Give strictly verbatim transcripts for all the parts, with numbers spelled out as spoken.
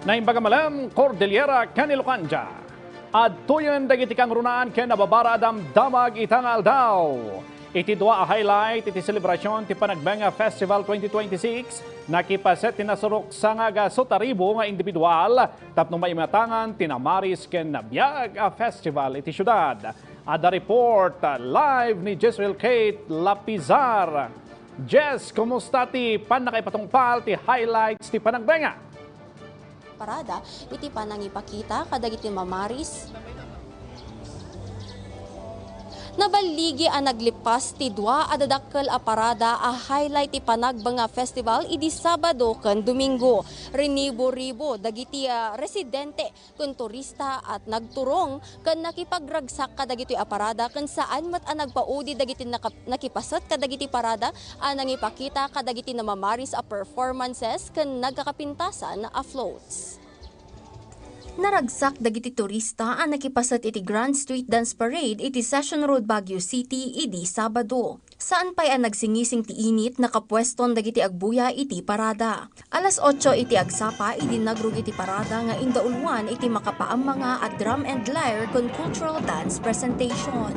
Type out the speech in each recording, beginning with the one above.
Naimbag a malem, Cordillera ken Ilocanda. Adtoyen dagiti kangrunaan ken nababara a damdamag ita nga aldaw. Iti dua a highlight iti selebrasyon ti Panagbenga Festival twenty twenty-six, nakipaset ti nasurok sanga gasut a ribu nga individual tapno maimatangan ti namaris ken nabiag a festival iti siudad. Adda report live ni Jezreel Kate Lapizar. Jess, kumusta ti pannakaipatungpal ti highlights ti Panagbenga? Parada iti panangipakita kadagiti mamaris. Naballigi a naglippas ti dua a dadakkel a parada a highlight ti Panagbenga Festival idi Sabado ken Domingo. Rinibo-ribo dagiti, ah, residente ken turista a nagturong ken nakipagragsak kadagitoy a parada ken saan met a nagpaudi dagiti nakap-, nakipaset kadagiti parada a nangipakita kadagiti namamaris a performances ken nagkakapintasan a floats. Naragsak dagiti turista a nakipaset iti Grand Street Dance Parade iti Session Road, Baguio City, idi Sabado. Saan pay a nagsingising ti init, nakapueston dagiti agbuya iti parada. Alas otso iti agsapa idi nagrugi ti parada nga indauluan iti makapaamanga a drum and lyre ken cultural dance presentation.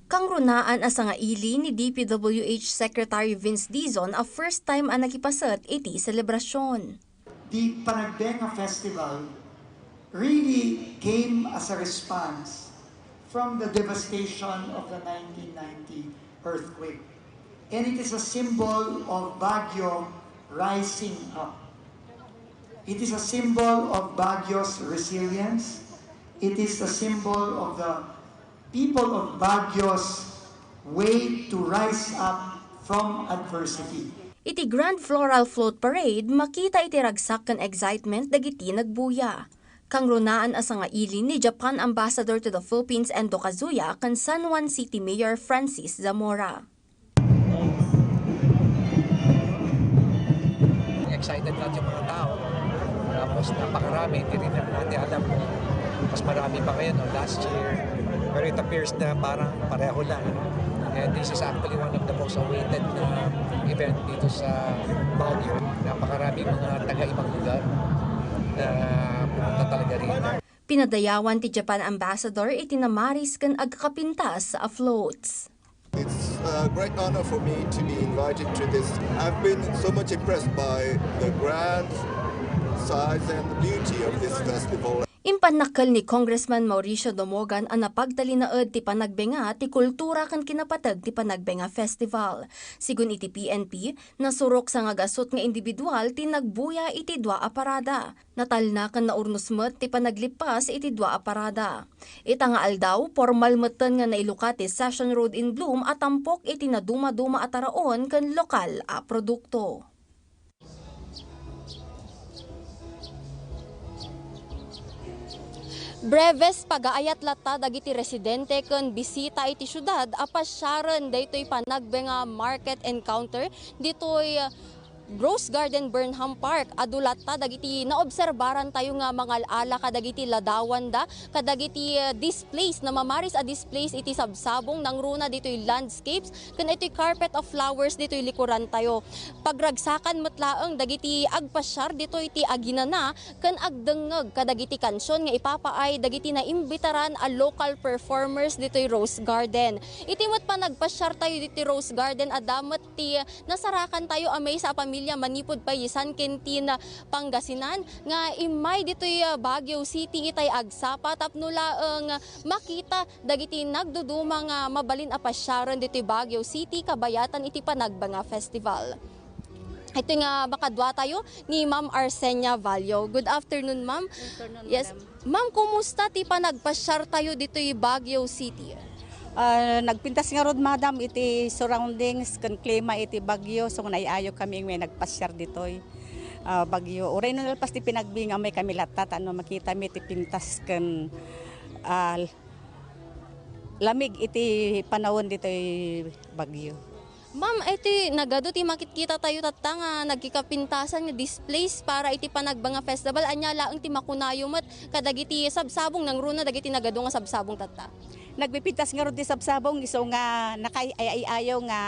Kangrunaan a sangaili ni D P W H Secretary Vince Dizon a first time a nakipaset iti selebrasyon. The Panagbenga Festival really came as a response from the devastation of the nineteen ninety earthquake. And it is a symbol of Baguio rising up. It is a symbol of Baguio's resilience. It is a symbol of the people of Baguio's way to rise up from adversity. Iti Grand Floral Float Parade, makita iti ragsak ken excitement dagiti nagbuya. Kangrunaan a sangaili ni Japan Ambassador to the Philippines Endo Kazuya ken San Juan City Mayor Francis Zamora. Excited lahat yung mga tao. Tapos napakarami, hindi rin naman natin alam kung mas marami pa ngayon o last year. Pero it appears na parang pareho lang. And this is actually one of the most awaited na event dito sa Baguio. Napakaraming mga taga-ibang lugar na pumunta talaga rito. Pinadayawan ti Japan Ambassador iti namaris ken agkakapintas a floats. It's a great honor for me to be invited to this. I've been so much impressed by the grand size and the beauty of this festival. Impannakkel ni Congressman Mauricio Domogan a napagtalinaed ti panagbenga ti kultura ken kinapateg ti Panagbenga Festival. Sigun iti P N P, nasurok sanga gasut nga individual ti nagbuya iti dua a parada. Natalna ken naurnos met ti panaglippas iti dua a parada. Ita nga aldaw, pormal metten nga nailukat ti Session Road in Bloom a tampok iti nadumaduma a taraon ken lokal a produkto. Breves pagaayat latta dagiti residente ken bisita iti siudad a pasiaren daytoy panagbenga market encounter ditoy Rose Garden, Burnham Park. Adu latta dagiti naobserbaran tayo nga mangal-ala kadagiti ladawanda, kadagiti, eh, displays, namamaris a displays iti sabsabong nangruna ditoy landscapes ken itoy carpet of flowers ditoy likuran tayo. Pagragsakan met laeng dagiti agpasiar ditoy ti aginana ken agdengngeg kadagiti kansion nga ipapaay dagiti naimbitaran a local performers ditoy Rose Garden. Iti met panagpasiar tayo ditoy Rose Garden, adda met ti nasarakan tayo a maysa a pamilia manipud pay San Quintin, Pangasinan, nga immay ditoy, ah, Baguio City itay agsapa tapno laeng makita dagiti nagduduma nga mabalin a pasiaren ditoy Baguio City kabayatan iti Panagbenga Festival. Ito nga makadua tayo ni Ma'am Arsenia Vallo. Good afternoon, ma'am. Good afternoon, yes, madam. Ma'am, kumusta ti panagpasiar tayo ditoy Baguio City? Ah, nagpintas ngarud, madam, iti surroundings ken klima iti Baguio. So, naiayo kami nga nagpasiar ditoy, ah, Baguio. Uray no nalpas ti pinagbi nga may kami latta, ta no makita mi ti pintas ken, ah, lamig iti panawen ditoy Baguio. Ma'am, iti nagadu ti makitkita tayo tatta nga nagkikapintasan nga displays para iti Panagbenga Festival. Ania laeng ti makunayo met kadagiti sabsabong nangruna dagiti nagadu nga sabsabong tatta? Nagpipintas ngarud ti sabsabong, isu nga nakaay-ayaw nga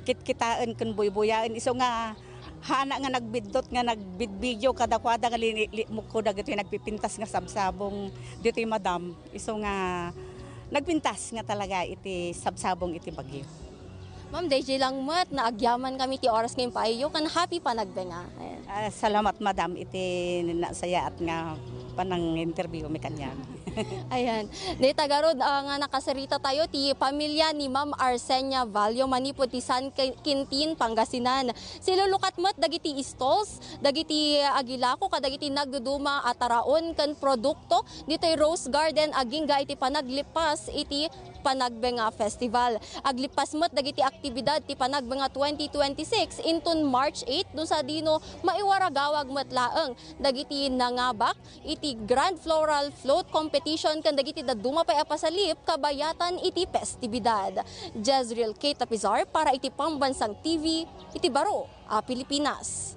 kitkitaen ken buybuyaen, isu nga hana nga nagbiddut nga nagbidbidio kadakuada nga lini-, li-, mukko dagitoy nagpipintas nga sabsabong ditoy, madam. Isu nga nagpintas nga talaga iti sabsabong iti bagyo. Ma'am, daydiay lang met nga agyaman kami ti oras nga impaayyo ken happy panagbenga. Ayan. Ah, salamat, madam, iti nasayaat nga panang-interview mi kaniak. Ayan. Dayta garud, ah, nga nakasarita tayo ti pamilya ni Ma'am Arsenia Vallo manipud ti San Qui-, Quintin, Pangasinan. Silulukat met dagiti stalls, dagiti agilako kadagiti nagduduma a taraon ken produkto ditoy Rose Garden agingga iti panaglippas iti Panagbenga Festival. Aglippas met dagiti aktibidad ti Panagbenga twenty twenty-six inton March eight, no sadino maiwaragawag met laeng dagiti nangabak iti Grand Floral Float Competition ken dagiti dadduma pay a pasalip kabayatan iti festibidad. Jezreel Kate Lapizar para iti Pambansang T V, iti baro a Pilipinas.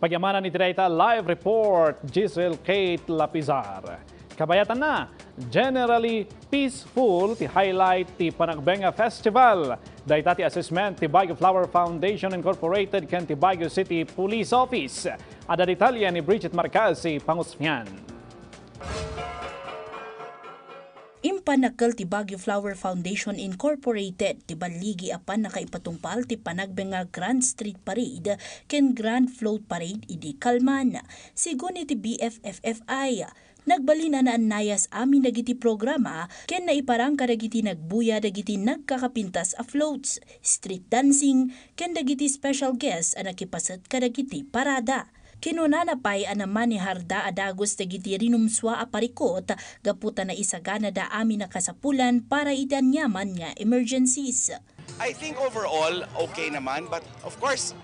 Pagyamanan iti dayta live report, Giselle Kate Lapizar. Kabayatanna, generally peaceful ti highlight ti Panagbenga Festival. Dayta ti assessment ti Baguio Flower Foundation Incorporated ken ti Baguio City Police Office. Adda detalye ni Bridget Marcasi Pangusfian. Impanakkel ti Baguio Flower Foundation Incorporated ti balligi a pannakaipatungpal ti Panagbenga Grand Street Parade ken Grand Float Parade idi kalman. Sigun iti B F F F I, nagbalin a naannayas amin dagiti programa ken naiparang kadagiti nagbuya dagiti nagkakapintas a floats, street dancing, ken dagiti special guests a nakipaset kadagiti parada. Kinunana pay a namaneharda a dagus dagiti rinumsua a parikut gapu ta naisaganada amin a kasapulan para iti aniaman nga emergencies. I think overall, okay naman. But of course,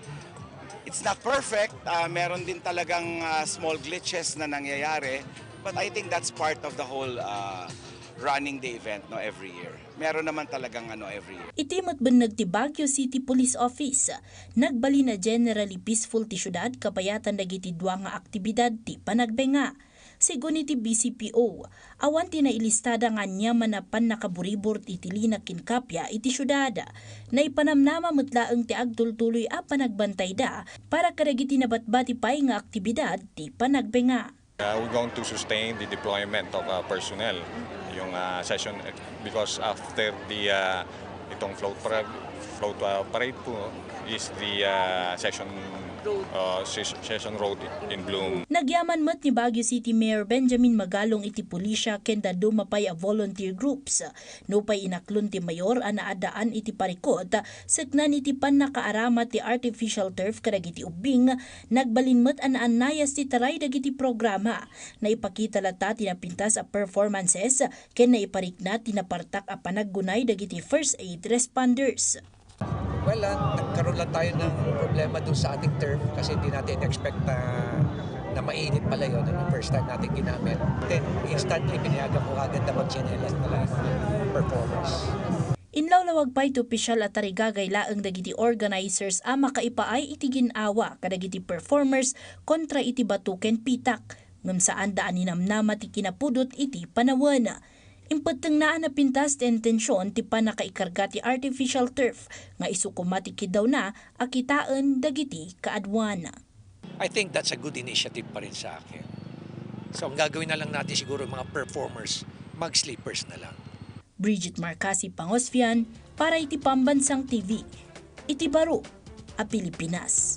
it's not perfect. Ah, meron din talagang, ah, small glitches na nangyayari. But I think that's part of the whole, ah, running the event, no, every year. Meron naman talagang ano every year. Iti met benneg ti Baguio City Police Office, nagbalin a generally peaceful ti siudad kabayatan dagiti dua nga aktibidad ti panagbenga. Sigun iti B C P O, awan ti nailistada nga aniaman a pannakaburibur iti lina ken kappia iti siudad. Naipanamnama met laeng ti agtultuloy a panagbantayda para kadagiti nabatbati pay nga aktibidad ti panagbenga. Uh, we're going to sustain the deployment of, uh, personnel. Yung, uh, session, because after the, uh, itong float parade, float, uh, parade po is the, uh, session, uh, ses-, session road in bloom. Nagyaman met ni Baguio City Mayor Benjamin Magalong iti pulisya ken dadduma pay a volunteer groups. Nupay inaklon ti mayor a naaddaan iti parikut, seknan iti pannakaaramat ti artificial turf kadagiti ubbing, nagbalin met a naannayas ti taray dagiti programa. Naipakita latta ti napintas a performances ken naiparikna ti napartak a panaggunay dagiti first aid responders. Well, ah, nagkaroon lang tayo ng problema dun sa ating turf kasi hindi natin expect na, na mainit pala yun. Ano, first time natin ginamit. Then, instantly, pinayagan ko agad na magtsinelas na lang performers. Inlawlawag pay ti opisyal a tarigagay laeng dagiti organizers a makaipaay iti gin-awa kadagiti performers kontra iti bato ken pitak, ngem saanda a ninamnama ti kinapudot iti panawen. Impettengna a napintas ti intension ti pannakaikarga ti artificial turf nga isu koma ti kiddawna a kitaen dagiti kaaduan. I think that's a good initiative pa rin sa akin. So, ang gagawin na lang natin siguro, mga performers, mag-slippers na lang. Bridget Marcasi Pangosfian para iti Pambansang T V, iti baro a Pilipinas.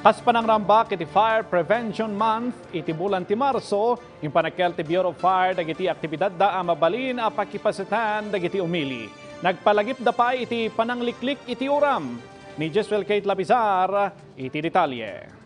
Kas panangrambak iti Fire Prevention Month iti bulan ti Marso, impanakkel ti Bureau of Fire dagiti aktibidadda a mabalin a pakipasetan dagiti umili. Nagpalagipda pay iti panangliklik iti uram. Ni Jeswel Kate Lapizar iti detalye.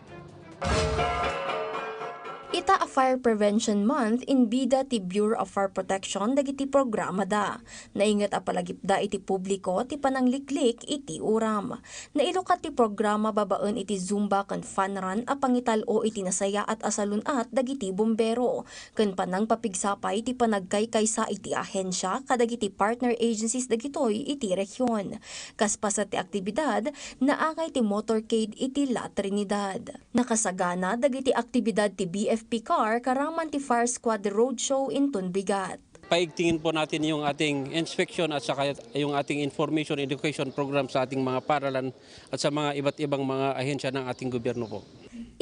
Ita a Fire Prevention Month, inbida ti Bureau of Fire Protection dagiti programada. Nainget a palagipda iti publiko ti panangliklik iti uram. Nailukat ti programa babaen iti Zumba ken Fun Run a pangital-o iti nasayaat a salun-at dagiti bumbero, ken panangpapigsa pay ti panagkaykaysa iti ahensya kadagiti partner agencies dagitoy iti rehion. Kas paset ti aktibidad, naangay ti motorcade iti La Trinidad. Nakasagana dagiti aktibidad ti B F Picar, karaman ti Fire Squad Roadshow inton bigat. Paigtingin po natin yung ating inspection at saka yung ating information education program sa ating mga paralan at sa mga iba't ibang mga ahensya ng ating gobyerno po.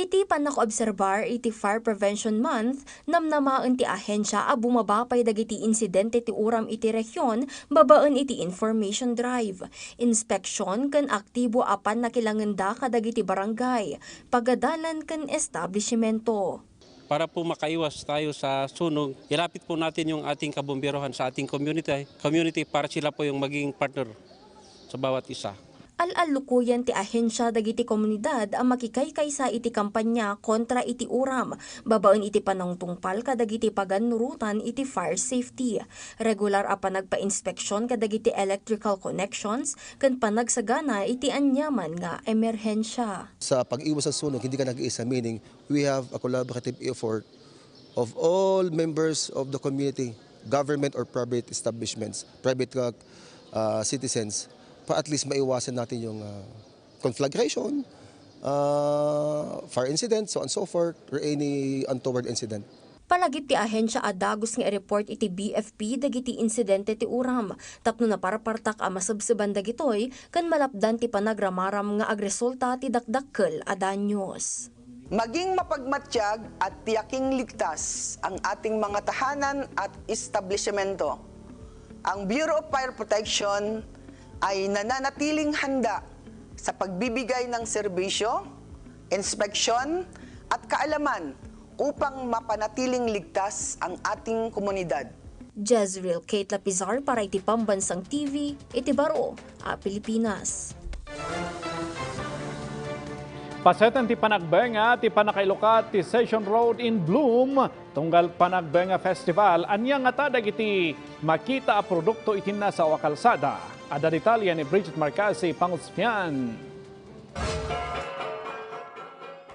Iti pannakoobserbar iti Fire Prevention Month, namnamaen ti ahensya a bumaba pay dagiti insidente ti uram iti rehion babaen iti information drive, inspeksiyon ken aktibo a pannakilangenda kadagiti barangay, pagadalan ken establisimento. Para po makaiwas tayo sa sunog, ilapit po natin yung ating kabomberohan sa ating community, community para sila po yung maging partner sa bawat isa. Al-allukoyen ti ahensya dagiti komunidad a makikaykaysa iti kampanya kontra iti uram babaen iti panangtungpal kadagiti pagannurotan iti fire safety. Regular a panagpainspeksiyon kadagiti electrical connections ken panagsagana iti aniaman nga emerhensia. Sa pag-iwas sa sunog, hindi ka nag-iisa, meaning we have a collaborative effort of all members of the community, government or private establishments, private, uh, uh, citizens, para at least maiwasan natin yung, uh, conflagration, uh, fire incident, so on and so forth, or any untoward incident. Palagip ti ahensya a dagus nga i-report iti B F P dagiti insidente ti uram, tapno naparpartak a masebseban dagitoy ken malapdan ti panagramaram nga agresulta ti dakdakkel a danyos. Maging mapagmatiag at tiyaking ligtas ang ating mga tahanan at establisimento. Ang Bureau of Fire Protection ay nananatiling handa sa pagbibigay ng serbisyo, inspeksyon, at kaalaman upang mapanatiling ligtas ang ating komunidad. Jezreel Kate Lapizar para iti Pambansang T V, iti baro a Pilipinas. Paset ti panagbenga ti pannakailukat ti Session Road in Bloom tunggal Panagbenga Festival. Ania ngata dagiti makita a produkto iti nasao a kalsada? Adda detalye ni Bridget Marcasi, Panguspian.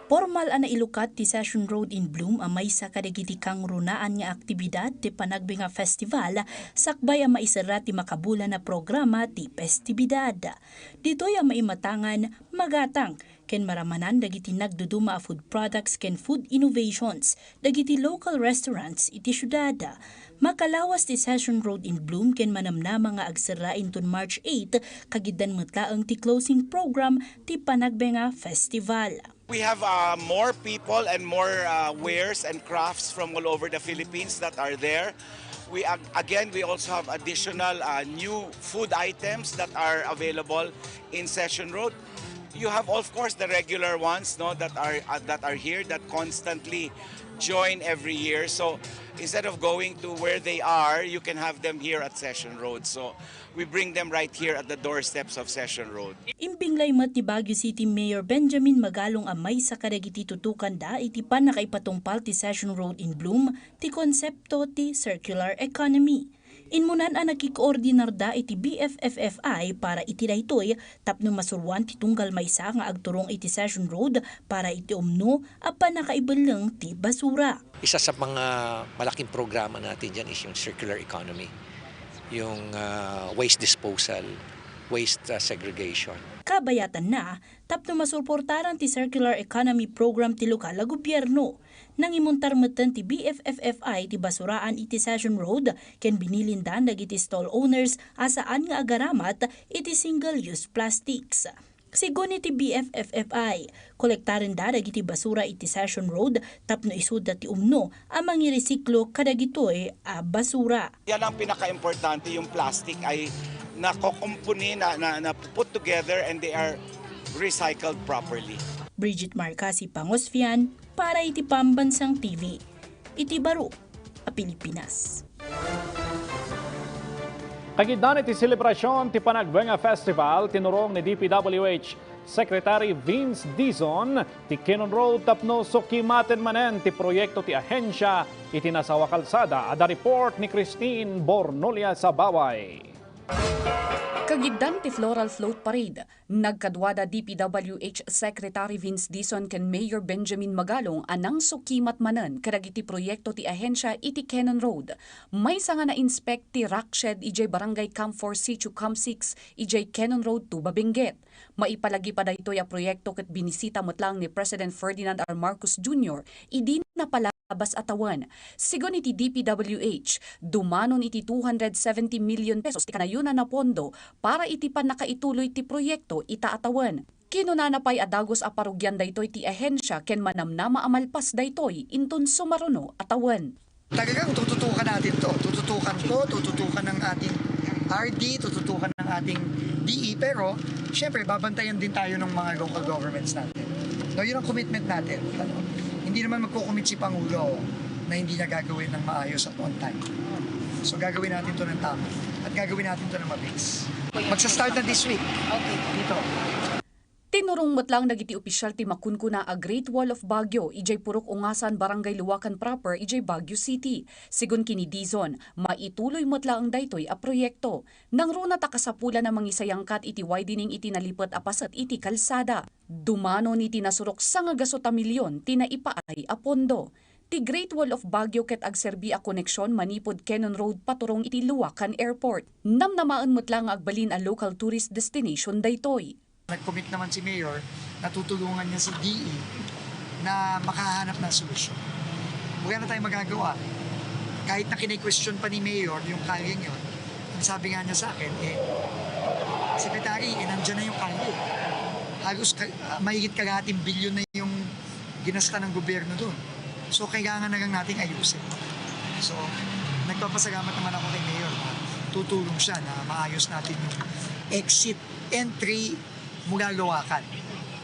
Pormal a nailukat ti Session Road in Bloom a maysa kadagiti kangrunaan nga aktibidad ti Panagbenga Festival, sakbay a maiserra ti makabulan a programa ti festibidad. Ditoy a maimatangan, magatang, ken maramanan dagiti nagduduma a food products ken food innovations dagiti local restaurants iti siudad. Makalawas ti Session Road in Bloom ken manamnama nga agserra inton March eight, kagiddan met laeng ti closing program ti Panagbenga Festival. We have, uh, more people and more, uh, wares and crafts from all over the Philippines that are there. We ag-, again, we also have additional, uh, new food items that are available in Session Road. You have, of course, the regular ones, no, that are, uh, that are here, that constantly join every year. So instead of going to where they are, you can have them here at Session Road. So we bring them right here at the doorsteps of Session Road. Imbinglay met ni Baguio City Mayor Benjamin Magalong a maysa kadagiti tutokanda iti pannakaipatungpal ti Session Road in Bloom ti konsepto ti circular economy. Inmunan a nakikoordinarda iti B F F F I para iti daytoy tapno masuroan ti tunggal maysa nga agturong iti Session Road para iti umno a pannakaibelleng ti basura. Isa sa mga malaking programa natin dyan is yung circular economy, yung, ah, waste disposal, waste, ah, segregation. Kabayatanna, tapno masuportaran ti circular economy program ti lokal a gobierno, nangimuntar metten ti B F F F I ti basuraan iti Session Road ken binilindan dagiti stall owners a saan nga agaramat iti single-use plastics. Sigun iti B F F F I, kolektarenda dagiti basura iti Session Road tapno isuda ti umno a mangiresiklo kadagitoy a basura. Yan ang pinakaimportante, yung plastic ay nakokompone, na, na, na put together and they are recycled properly. Bridget Marcasi Pangosfian para iti Pambansang T V, iti baro a Pilipinas. Kagiddan iti selebrasyon ti Panagbenga Festival, tinurong ni D P W H Secretary Vince Dizon ti Cannon Road tapno sukimaten manen ti proyekto ti ahensya iti nasao a kalsada. Adda report ni Christine Bornolia Sabaway. Kagiddan ti Floral Float Parade, nagkaduada D P W H Secretary Vince Dizon ken Mayor Benjamin Magalong a nangsukimat manen kadagiti proyekto ti ahensya iti Cannon Road. Maysa nga na-inspect ti rock shed idiay Barangay Camp four, Sitio Camp six, idiay Cannon Road, Tuba, Benguet. Maipalagip a daytoy a proyekto ket binisita met laeng ni President Ferdinand R. Marcos Junior idi napala- labas a tawen. Sigun iti D P W H, dumanon iti two hundred seventy million pesos ti kanayonan a pondo para iti pannakaituloy ti proyekto ita a tawen. Kinunana pay a dagus a parugian daytoy ti ahensia ken manamnama a malpas daytoy inton sumaruno a tawen. Talagang tututukan natin 'to. Tututukan ko, tututukan ng ating R D, tututukan ng ating D E, pero siyempre babantayan din tayo ng mga local governments natin. No, 'yun ang commitment natin, ano. Hindi naman magko-commit si Pangulo na hindi niya gagawin ng maayos at on time. So gagawin natin 'to ng tama at gagawin natin 'to ng mabilis. Magsa-start na this week. Okay. Dito. Tinurong met laeng dagiti opisyal ti makunkuna a Great Wall of Baguio idiay Purok Ungasan, Barangay Luwakan Proper, idiay Baguio City. Sigun ken ni Dizon, maituloy met laeng daytoy a proyekto. Nangruna ta kasapulan a mangisayangkat iti widening iti nalipet a paset iti kalsada. Dumanon iti nasurok sangagasut a milyon ti naipaay a pondo. Ti Great Wall of Baguio ket agserbi a koneksion manipud Cannon Road paturong iti Luwakan Airport. Namnamaen met la nga agbalin a local tourist destination daytoy. Nag-commit naman si Mayor na tutulungan niya si D E na makahanap ng solusyon. Wala na tayong magagawa. Kahit na kine-question pa ni Mayor yung kalyeng yon, ang sabi nga niya sa akin, eh, "Secretary, eh, nandiyan na yung kalye. Halos ka, ah, mahigit kalahating bilyon na yung ginasta ng gobyerno doon. So, kailangan na lang nating ayusin." So, nagpapasalamat naman ako kay Mayor na tutulong siya na maayos natin yung exit entry mula Luwakan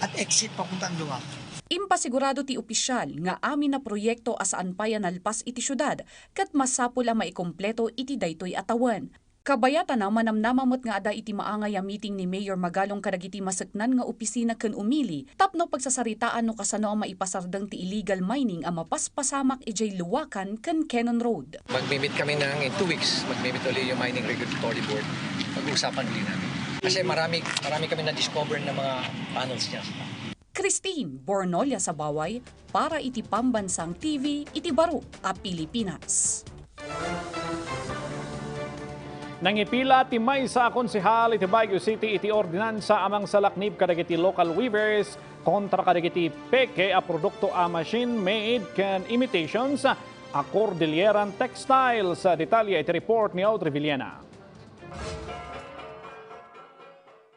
at exit papuntang Luwakan. Impasigurado ti opisyal nga amin a proyekto a saan pay a nalpas iti siudad ket masapul a maikompleto iti daytoy a tawen. Kabayatan a manamnama met nga adda iti maangay a meeting ni Mayor Magalong kadagiti maseknan nga opisina ken umili tapno pagsasaritaan no kasano a maipasardeng ti illegal mining a mapaspasamak idiay Luwakan ken Cannon Road. Magmi-meet kami ng, in two weeks, magmi-meet uli yung Mining Regulatory Board. Pag-uusapan uli namin. Kasi marami, marami kami na-discover na mga tunnels niya. Christine Bornolia Sabaway para iti Pambansang T V iti baro a Pilipinas. Nangipila ti maysa a konsehal iti Baguio City iti ordinansa a mangsalaknib kadagiti local weavers kontra kadagiti peke a produkto a machine-made ken imitations a Cordilleran textiles. Detalye iti report ni Audrey Villena.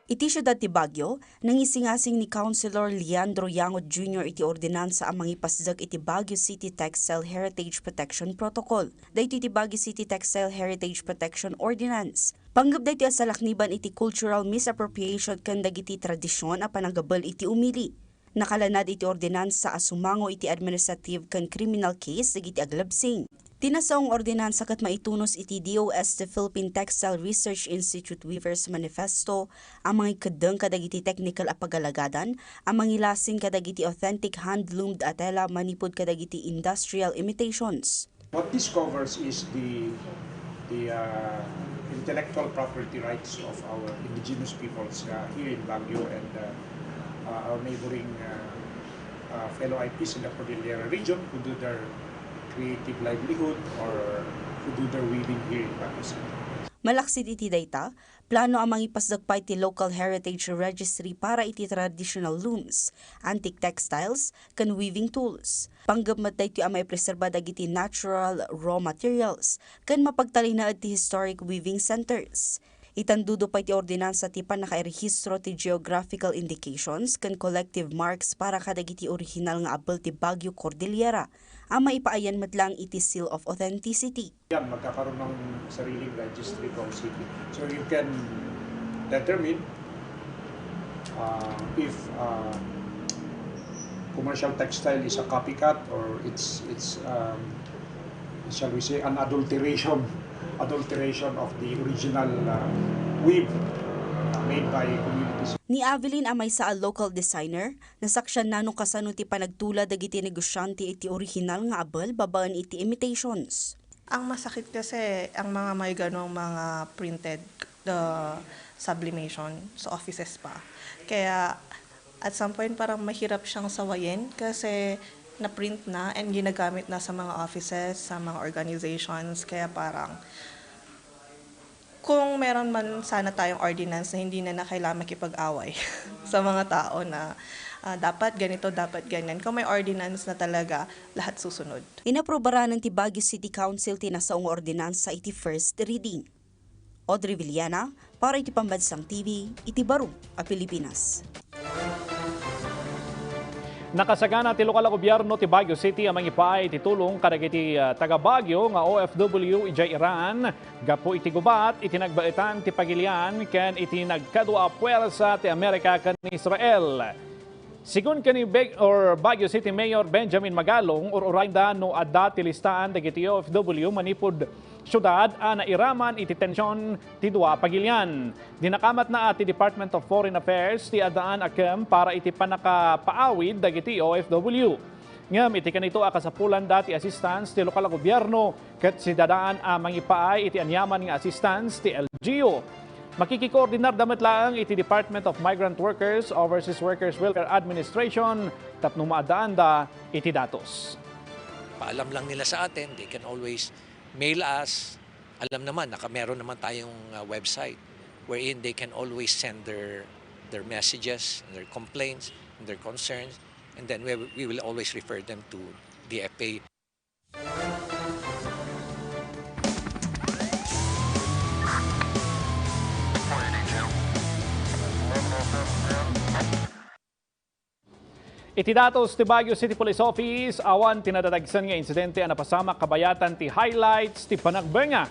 Iti siudad ti Baguio, nangisingasing ni Councilor Leandro Yangot Junior iti ordinansa a mangipasdek iti Baguio City Textile Heritage Protection Protocol. Daytoy ti Baguio City Textile Heritage Protection Ordinance. Panggep daytoy a salakniban iti cultural misappropriation ken dagiti tradision a panagabel iti umili. Nakalanad iti ordinansa a sumango iti administrative ken criminal case dagiti aglabsing. Ti nasaong ordinansa ket maitunos iti D O S, the Philippine Textile Research Institute Weavers Manifesto, a mangikeddeng kadagiti teknikal a pagalagadan a mangilasing kadagiti authentic hand-loomed a tela manipud kadagiti industrial imitations. What this covers is the, the, uh, intellectual property rights of our indigenous peoples, uh, here in Baguio and, uh, uh, our neighboring, uh, uh, fellow I Ps in the Cordillera region who do their creative livelihood or who do their weaving here in Baguio City. Malaksid iti dayta, plano a mangipasdek pay ti Local Heritage Registry para iti traditional looms, antique textiles, ken weaving tools. Panggep met daytoy a maipreserba dagiti natural raw materials ken mapagtalinaed ti historic weaving centers. Itandudo pay ti ordinansa ti pannakairehistro ti geographical indications ken collective marks para kadagiti orihinal nga abel ti Baguio Cordillera a maipaayan met laeng iti Seal of Authenticity. Yan, magkakaroon ng sariling registry from city. So you can determine, uh, if, uh, commercial textile is a copycat or it's, it's, um, shall we say, an adulteration, adulteration of the original, uh, weave made by communities. Ni Evelyn a maysa a local designer, nasaksianna no kasano ti panagtula dagiti negosyante iti orihinal nga abel babaen iti imitations. Ang masakit kasi ang mga may ganong mga printed, the sublimation sa offices pa. Kaya at some point parang mahirap siyang sawayin kasi na-print na and ginagamit na sa mga offices, sa mga organizations. Kaya parang kung meron man sana tayong ordinance na hindi na, na kailangan makipag-away sa mga tao na Ah, dapat ganito, dapat ganyan. Kung may ordinance na talaga, lahat susunod. Inaprobaranan ti Baguio City Council ti nasao nga ordinansa iti first reading. Audrey Villana, para iti Pambansang T V, iti baro a Pilipinas. Nakasagana ti lokal a gobyerno ti Baguio City a mangipaay iti tulong kadagiti, ah, taga-Baguio nga O F W idiay Iran gapu iti gubat iti nagbaetan ti pagilian ken iti nagkadua a puwersa ti Amerika ken Israel. Sigun ken ni Bag-, or Baguio City Mayor Benjamin Magalong, ur-urayda no adda ti listaan dagiti O F W manipud siudad a nairaman iti tension ti dua a pagilian. Dinakamatna a ti Department of Foreign Affairs ti addaan a kem para iti pannakapaawid dagiti O F W. Ngem iti kanito a kasapulanda ti assistance ti lokal a gobyerno ket sidadaan a mangipaay iti aniaman nga assistance ti L G U. Makikikoordinarda met laeng iti Department of Migrant Workers, Overseas Workers Welfare Administration tapno maaddaanda iti datos. Paalam lang nila sa atin, they can always mail us. Alam naman, naka-, meron naman tayong, uh, website wherein they can always send their, their messages, their complaints, and their concerns, and then we, we will always refer them to D F A. Iti datos ti Baguio City Police Office, awan ti nadadagsen nga insidente a napasamak kabayatan ti highlights ti panagbenga.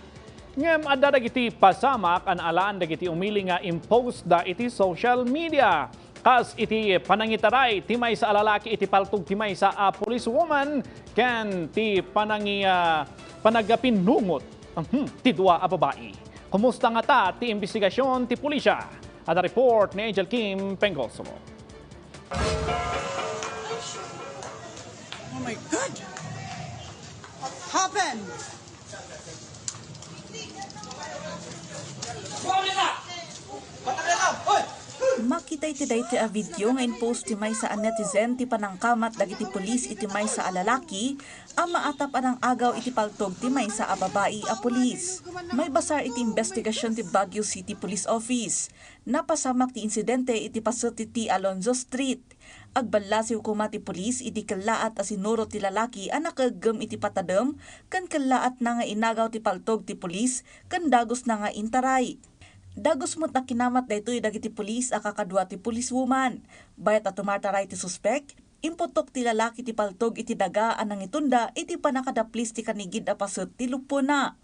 Ngem adda dagiti pasamak a naalaan dagiti umili nga impost da iti social media. Kas iti panangitaray ti maysa a lalaki iti paltog ti maysa a policewoman ken ti panangi-, ah, panagapinnungot, mhm, ti dua a babai. Kumusta ngata ti imbestigasion ti pulisya? Adda report ni Angel Kim Pengosolo. Oh my God! What happened? Makita iti daytoy a video nga impost ti maysa a netizen ti panangkamat dagiti pulis iti maysa a lalaki a maatap a nang-agaw iti paltog ti maysa a babai a pulis. Maibasar iti imbestigasion ti Baguio City Police Office. Napasamak ti insidente iti paset ti Alonzo Street. Agballasiw koma ti pulis idi kellaat a sinurot ti lalaki a nakaeggem iti patadem ken kellaatna nga inagaw ti paltog ti pulis ken dagosna nga intaray. Dagus met a kinamat daytoy dagiti pulis a kakadua ti policewoman. Bayat a tumartaray ti suspek, imputok ti lalaki ti paltog iti daga a nangitunda iti pannakadaplis ti kanigid a paset ti luppona.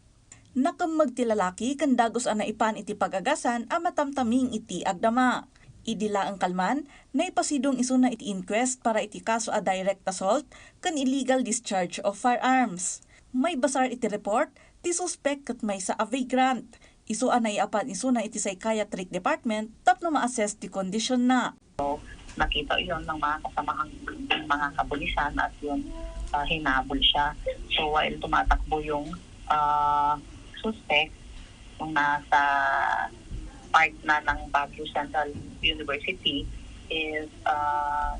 Nakemmeg ti lalaki ken dagus a naipan iti pag-agasan a matamtaming iti agdama. Idi laeng kalman, naipasidong isuna iti inquest para iti kaso a direct assault ken illegal discharge of firearms. Maibasar iti report, ti suspek ket maysa a vagrant. Isu a naiapan isuna iti psychiatric department tapno ma-assess ti kondisionna. So, nakita yun ng mga kasamahang mga kapulisan at yun, ah, hinabol siya. So, while tumatakbo yung, ah, suspect, yung nasa part na ng Baguio Central University is, ah,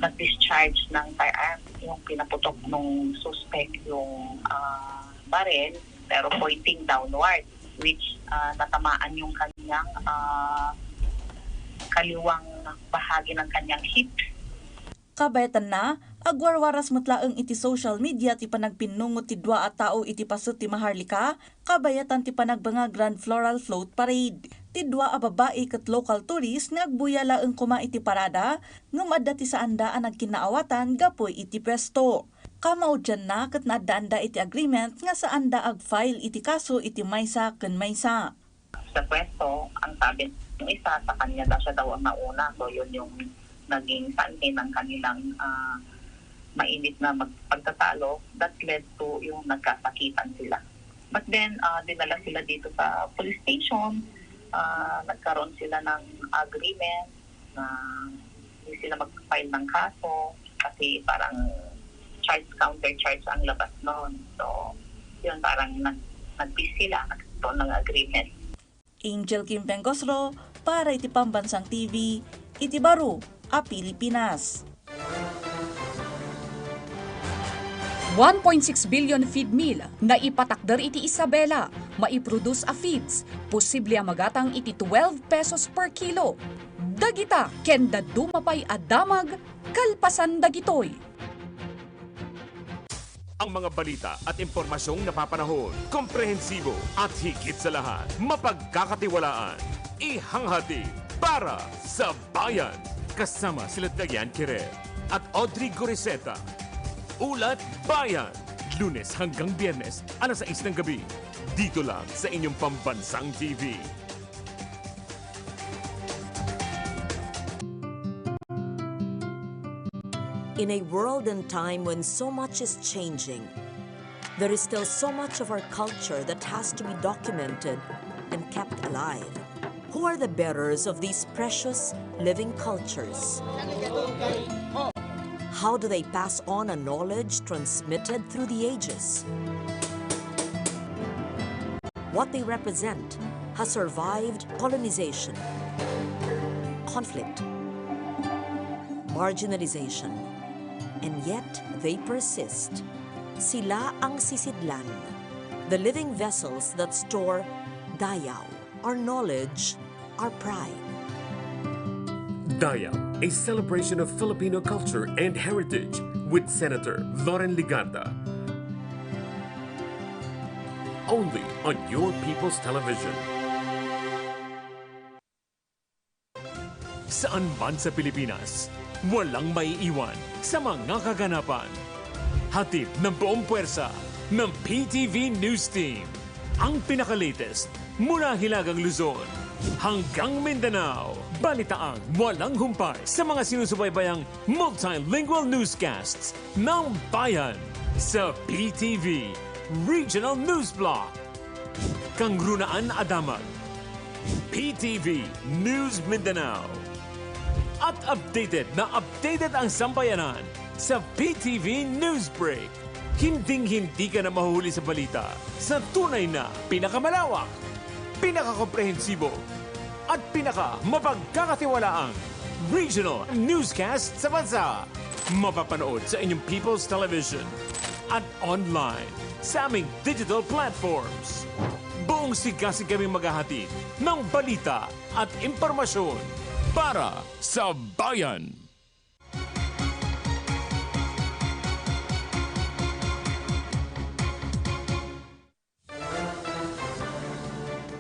nag-discharge ng firearm. Yung pinaputok nung suspect yung, ah, baril, pero pointing downward, which, ah, natamaan yung kanyang, ah, kaliwang bahagi ng kanyang hip. Kabayatanna, agwarwaras met laeng iti social media ti panagpinnungot ti dua a tao iti paset ti Maharlika, kabayatan ti panagbenga Grand Floral Float Parade. Ti dua a babai ket local tourist nga agbuya laeng koma iti parada, ngem adda ti saanda a nagkinnaawatan gapu iti puesto. Kamaudianna ket naaddaanda iti agreement nga saanda ag-file iti kaso iti maysa ken maysa. Sa pwesto, ang sabi ng isa, sa kanya daw siya daw ang nauna. So, yun yung naging sanhi ng kanilang, ah, mainit na mag-, pagtatalo that led to yung nagkasakitan sila. But then, ah, dinala sila dito sa police station. Ah, nagkaroon sila ng agreement na hindi sila mag-file ng kaso kasi parang charge, counter charge ang labas noon. So, yun, parang nag-, nag-peace sila, nagkaroon ng agreement. Angel Kim Pengosro para iti Pambansang T V, iti baro a Pilipinas. One point six billion feed meal naipatakder iti Isabela. Maiproduce a feeds, posible a magatang iti twelve pesos per kilo. Dagita ken dadduma pay a damag kalpasan dagitoy. Ang mga balita at impormasyong napapanahon, komprehensibo at higit sa lahat, mapagkakatiwalaan. Ihanghatid para sa bayan. Kasama sila Diane Quirel at Audrey Goriseta. Ulat Bayan, Lunes hanggang Biyernes, alas sais ng gabi. Dito lang sa inyong pambansang T V. In a world and time when so much is changing, there is still so much of our culture that has to be documented and kept alive. Who are the bearers of these precious living cultures? How do they pass on a knowledge transmitted through the ages? What they represent has survived colonization, conflict, marginalization, and yet they persist. Sila ang sisidlan, the living vessels that store Dayaw, our knowledge, our pride. Dayaw, a celebration of Filipino culture and heritage with Senator Loren Legarda. Only on Your People's Television. Saan man sa Pilipinas, walang maiiwan sa mga kaganapan. Hatid ng buong puwersa ng P T V News Team, ang pinaka-latest mula Hilagang Luzon hanggang Mindanao. Balitaang walang humpay sa mga sinusubaybayang multilingual newscasts ng bayan sa P T V Regional News Block. Kangrunaan a Damag, P T V News Mindanao. At updated na updated ang sambayanan sa P T V News Break. Hinding-hindi ka na mahuhuli sa balita sa tunay na pinakamalawak, pinakakomprehensibo, at pinakamapagkakatiwalaang regional newscast sa bansa. Mapapanood sa inyong People's Television at online sa aming digital platforms. Buong sigasig kaming maghahatid ng balita at impormasyon para sa bayan.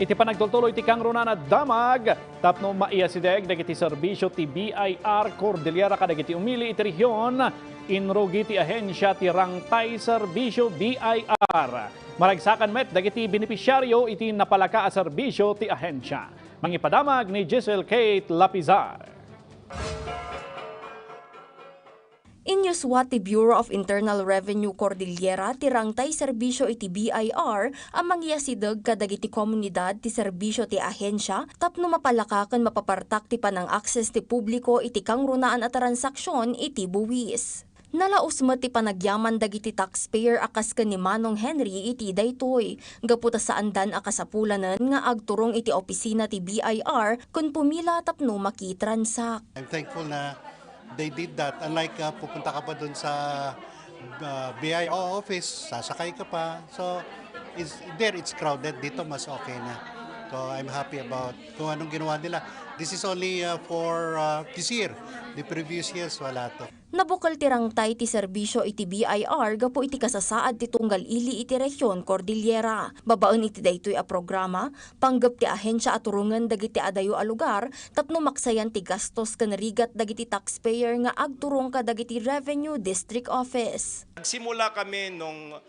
Iti panagtultuloy ti kangrunaan a damag tapno maiyasideg dagiti serbisio ti B I R Cordillera kadagiti umili iti rehion, inrugi ti ahensia ti Rangtay Serbisio B I R. Maragsakan met dagiti benepisiario iti napalaka a serbisio ti ahensia. Mangipadamag ni Giselle Kate Lapizar. Inyuswa ti Bureau of Internal Revenue Cordillera ti rangtay serbisio iti B I R a mangiyasideg kadagiti komunidad ti serbisio ti ahensia tapno mapalaka ken mapapartak ti panang-access ti publiko iti kangrunaan a transaksion iti buis. Nalaus met ti panagyaman dagiti taxpayer a kas ken ni Manong Henry iti daytoy, gapu ta saandan a kasapulanen nga agturong iti opisina ti B I R ken pumila tapno makitransak. I'm thankful na they did that. Unlike, uh, pupunta ka pa dun sa, uh, B I R office, sasakay ka pa. So, it's, there it's crowded. Dito, mas okay na. So, I'm happy about kung anong ginawa nila. This is only, uh, for, uh, this year. The previous years, wala to. Nabukel ti rangtay ti serbisio iti B I R gapu iti kasasaad ti tunggal ili iti rehion Cordillera. Babaen iti daytoy a programa, panggep ti ahensia a turongen dagiti adayo a lugar tapno maksayan ti gastos ken rigat dagiti taxpayer nga agturong kadagiti Revenue District Office. Nagsimula kami nung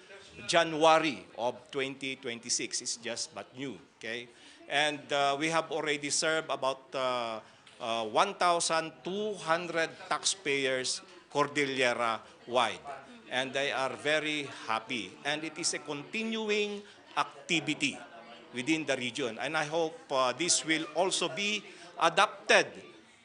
January of twenty twenty-six. It's just but new, okay? And, uh, we have already served about, uh, uh, one thousand two hundred taxpayers Cordillera wide. And they are very happy. And it is a continuing activity within the region. And I hope, uh, this will also be adapted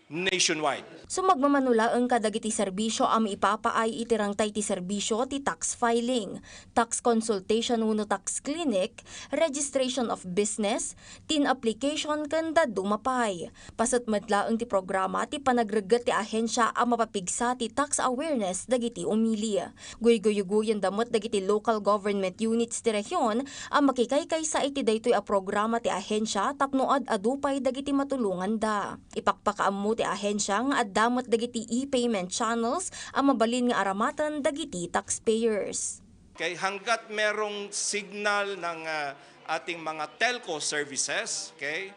nationwide. Sumagmamano laeng kadagiti serbisio a maipapaay iti rangtay ti serbisio ti tax filing, tax consultation wenno tax clinic, registration of business, TIN application ken dadduma pay. Paset met laeng ti programa ti panagregget ti ahensia a mapapigsa ti tax awareness dagiti umili. Guyguyguyen da met dagiti local government units ti rehion a makikaykaysa iti daytoy a programa ti ahensia tapno ad-adu pay dagiti matulonganda. Ipakpakaammo ti ahensya nga adda met dagiti e-payment channels a mabalin nga aramaten dagiti taxpayers. Okay, hanggat merong signal ng, ah, ating mga telco services, okay,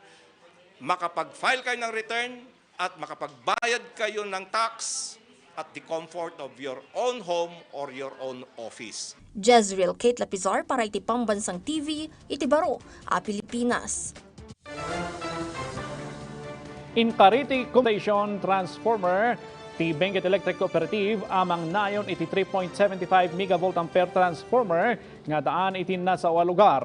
makapag-file kayo ng return at makapagbayad kayo ng tax at the comfort of your own home or your own office. Jezreel Kate Lapizar para iti Pambansang T V, iti baro a Pilipinas. Inkari ti commutation transformer ti Benguet Electric Cooperative a mangnayon iti three point seven five megavolt ampere transformer nga addaan iti nasao a lugar.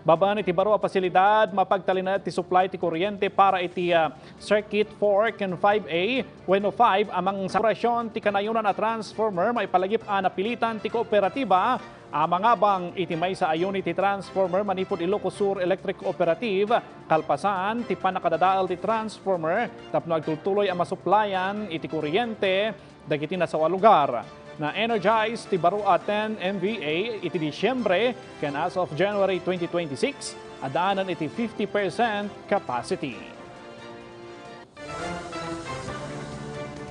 Babaen iti baro a pasilidad, mapagtalinaed ti supply ti kuryente para iti, ah, circuit four ken five A wenno five a mangsakurasyon ti kanayonan a transformer maipalagip a napilitan ti kooperatiba a mangabang iti maysa a unit ti transformer manipud Ilocos Sur Electric Cooperative, kalpasan ti pannakadadael ti transformer tapno agtultuloy a masuplayan iti kuryente dagiti nasao a lugar. Na-energize ti baro a ten M V A iti Disyembre, ken as of January twenty twenty-six, addaanan iti fifty percent capacity.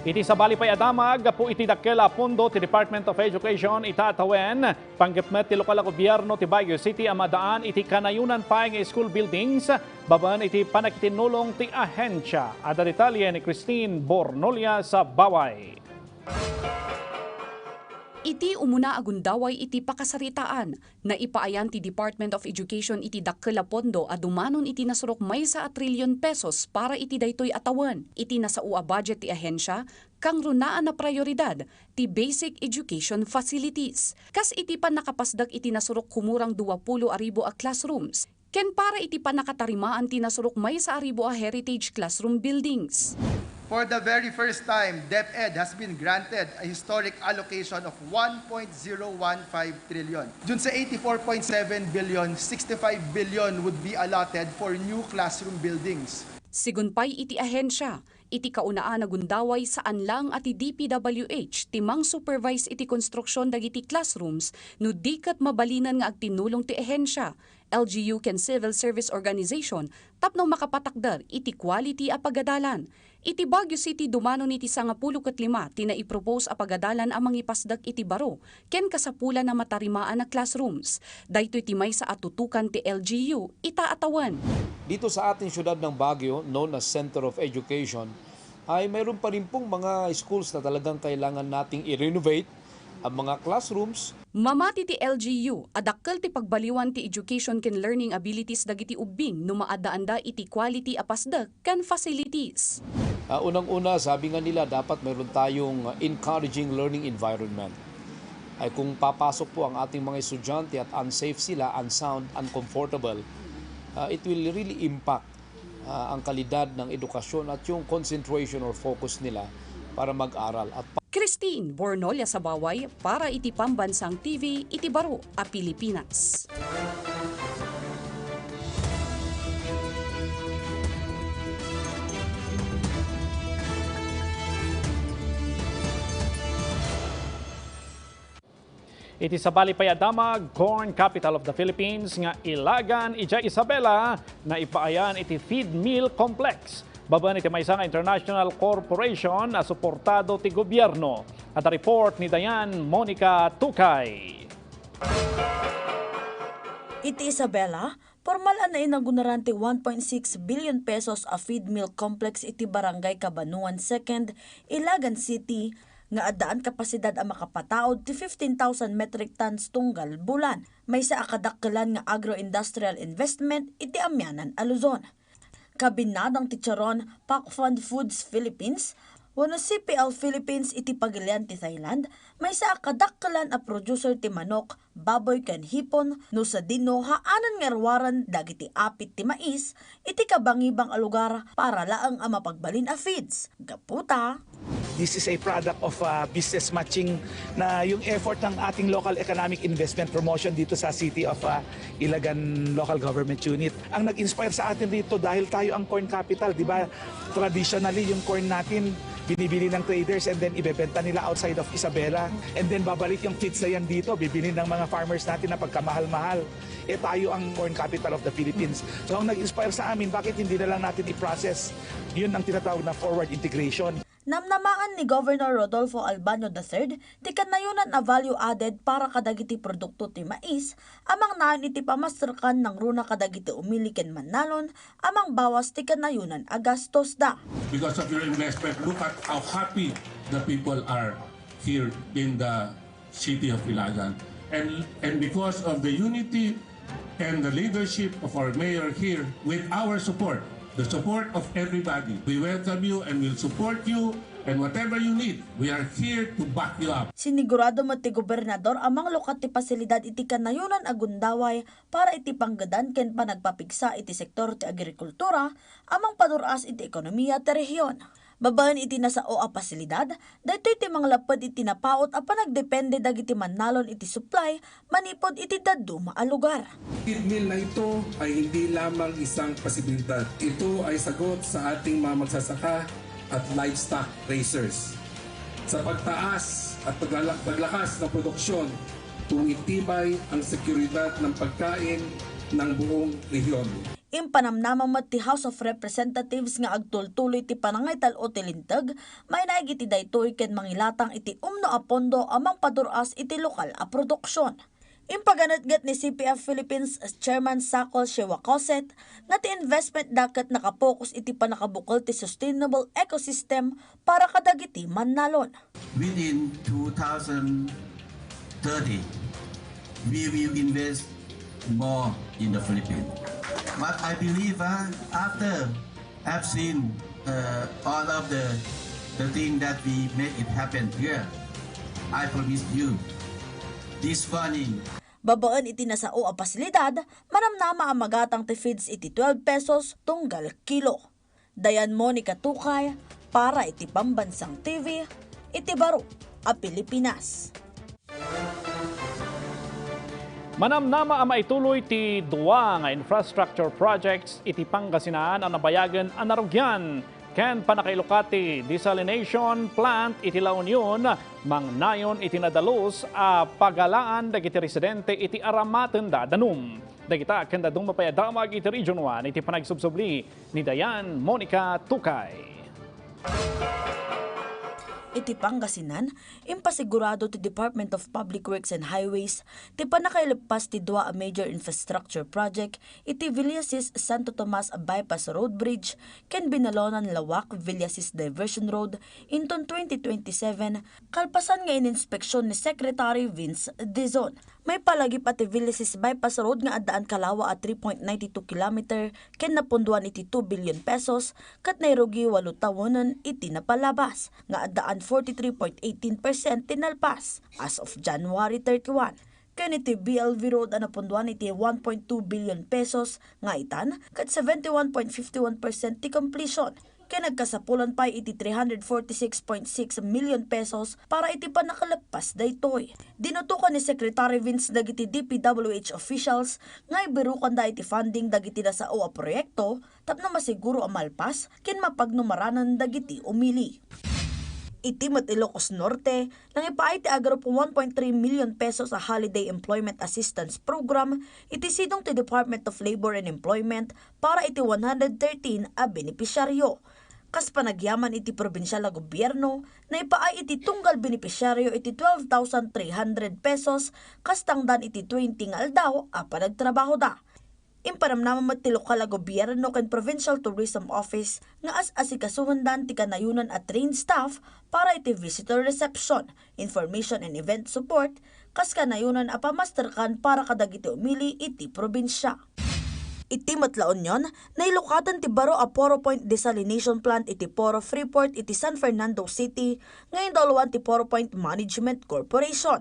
Iti sabali pay a damag, gapu iti dakkel a pondo ti Department of Education ita a tawen, panggep met ti lokal a gobierno ti Baguio City a maddaan iti kanayonan pay nga school buildings babaen iti pannakitinnulong ti ahensya. Adda detalye ni Christine Bornolia Sabaway. Iti umuna a gundaway iti pakasaritaan, naipaayan ti Department of Education iti dakkel a pondo a dumanon iti nasurok maysa a trilyon pesos para iti daytoy a tawen. Iti nasao a budget ti ahensya, kangrunaan a prayoridad ti basic education facilities. Kas iti pannakapasdak iti nasurok kumurang dua pulo a ribu a classrooms, ken para iti pannakatarimaan ti nasurok maysa a ribu a heritage classroom buildings. For the very first time, DepEd has been granted a historic allocation of one point zero one five trillion. Dun sa eighty-four point seven billion, sixty-five billion would be allotted for new classroom buildings. Sigun pay iti ahensya, iti kaunaan a gundaway, saan lang a ti D P W H ti mang-supervise iti konstruksyon dagiti classrooms no di ket mabalinen nga agtinnulong ti ahensya, L G U ken civil service organization tapno makapatakder iti quality a pagadalan. Iti Baguio City, dumanon iti sangapulo ket lima ti naipropose a pagadalan a mangipasdek iti baro ken kasapulan a matarimaan a classrooms. Daytoy ti maysa a tutukan ti L G U ita a tawen. Dito sa ating siyudad ng Baguio, known as Center of Education, ay mayroon pa rin pong mga schools na talagang kailangan nating i-renovate ang mga classrooms. Mamati ti L G U a dakkel ti pagbaliwan ti education ken learning abilities dagiti ubbing no maaddaanda iti quality a pasdek ken facilities. Ah, unang-una, sabi nga nila, dapat mayroon tayong encouraging learning environment. Ay kung papasok po ang ating mga estudyante at unsafe sila, unsound, uncomfortable, ah, it will really impact, ah, ang kalidad ng edukasyon at yung concentration or focus nila para mag-aral. At Christine Bornolia Sabaway para iti Pambansang T V iti baro a Pilipinas. Iti sabali pay a damag, corn capital of the Philippines nga Ilagan, idiay Isabela, naipaayan iti feed mill complex babaen iti maysa nga international corporation a suportado ti gobierno. Adda report ni Dayan Monica Tukay. Iti Isabela, pormal a nainagunaran ti one point six billion pesos a feed mill complex iti Barangay Cabanuan Second, Ilagan City, nga addaan kapasidad a makapataud ti fifteen thousand metric tons tunggal bulan. Maysa a kadakkelan nga agro-industrial investment iti amianan a Luzon. Kabinnadang ti Charon Pak Fund Foods Philippines wenno C P L Philippines iti pagilian ti Thailand, maysa a kadakkelan a producer ti manok, baboy ken hipon no sadino haanen nga iruaren dagiti apit ti mais iti kabangibang a lugar para laeng a mapagbalin a feeds. Gapu ta, This is a product of uh, business matching na yung effort ng ating local economic investment promotion dito sa City of uh, Ilagan Local Government Unit. Ang nag-inspire sa atin dito dahil tayo ang corn capital, di ba? Traditionally, yung corn natin binibili ng traders and then ibebenta nila outside of Isabela. And then babalik yung feeds na yan dito, bibili ng mga farmers natin na pagkamahal-mahal. Eh tayo ang corn capital of the Philippines. So ang nag-inspire sa amin, bakit hindi na lang natin i-process? Yun ang tinatawag na forward integration. Namnamaen ni Governor Rodolfo Albano the third ti kanayonan a value added para kadagiti produkto ti mais a mangnayon iti pamasterkan nangruna kadagiti umili ken mannalon a mangbawas ti kanayonan a gastosda. Because of your investment, look at how happy the people are here in the city of Ilagan. And, and because of the unity and the leadership of our mayor here, with our support, the support of everybody, we welcome you and will support you and whatever you need, we are here to back you up. Sinigurado met ti gobernador a manglukat ti pasilidad iti kanayonan a gundaway para iti panggedan ken panagpapigsa iti sektor ti agrikultura a mangpadur-as iti ekonomia ti rehion. Babaen iti nasao a pasilidad, daytoy ti manglapped iti napaut a panagdepende dagiti mannalon iti supply manipud iti dadduma a lugar. Feed mill na ito ay hindi lamang isang pasibilidad. Ito ay sagot sa ating mga magsasaka at livestock raisers sa pagtaas at paglakas ng produksyon, tumitibay ang seguridad ng pagkain ng buong rehiyon. Impanamnama met ti House of Representatives nga agtultuloy ti panangaital-o ti linteg mainaig iti daytoy ken mangilatang iti umno a pondo a mangpadur-as iti lokal a produksyon. Impaganetget ni C P F Philippines Chairman Sakol Shiwakoset nga ti investment da ket nakapokus iti pannakabukel ti sustainable ecosystem para kadagiti mannalon. Within two thousand thirty, we will invest more in the Philippines. But I believe uh, after I've seen uh, all of the the thing that we make it happen here, I promise you, this morning. Babaen iti nasao a pasilidad, manamnama a magatang ti feeds iti twelve pesos tunggal kilo. Dayan Monica Tukay para iti Pambansang T V iti baro a Pilipinas. Manamnama a maituloy ti dua nga infrastructure projects iti Pangasinan a nabayagen a narugian ken pannakailukat ti desalination plant iti La Union mangnayon iti nadalus a pagalaan dagiti residente iti aramatenda a danum. Dagita ken dadduma pay a damag iti Region one iti panagsubsubli ni Dayan Monica Tukay. Iti Pangasinan, impasigurado ti Department of Public Works and Highways ti pannakaileppas ti dua a major infrastructure project iti Villasis Santo Tomas Bypass Road Bridge ken Binalonan Lawak Villasis Diversion Road inton twenty twenty-seven, kalpasan nga ininspeksyon ni Secretary Vince Dizon. Maipalagip a ti Villasis Bypass Road nga addaan kalawa a three point nine two kilometer ken napunduan iti two billion pesos ket nairugi walo tawenen iti napalabas nga addaan forty-three point eighteen percent ti nalpas as of January thirty-one. Ken iti B L V Road a napunduan iti one point two billion pesos nga itan ket seventy-one point fifty-one percent ti completion. Ken nagkasapulan pay iti three hundred forty-six point six million pesos para iti pannakaleppas daytoy. Dinutokan ni Secretary Vince dagiti D P W H officials nga ibirukanda iti funding dagiti nasao a proyekto tapno masiguro a malpas ken mapagnumaranan dagiti umili. Iti met Ilocos Norte, nangipaay ti agrup one point three million pesos a Holiday Employment Assistance Program iti sidong ti Department of Labor and Employment para iti one hundred thirteen a benepisyaryo. Kas panagyaman iti probinsial a gobierno, naipaay iti tunggal benepisyaryo iti twelve thousand three hundred pesos kas tangdan iti twenty nga aldaw a panagtrabahoda. Impanamnama met ti lokal a gobierno ken Provincial Tourism Office nga as-asikasuendan ti kanayonan a trained staff para iti visitor reception, information and event support, kas kanayonan a pamasterkan para kadagiti umili iti probinsia. Iti met La Union, nailukaten ti baro a Poro Point Desalination Plant iti Poro Freeport iti San Fernando City nga indauluan ti Poro Point Management Corporation.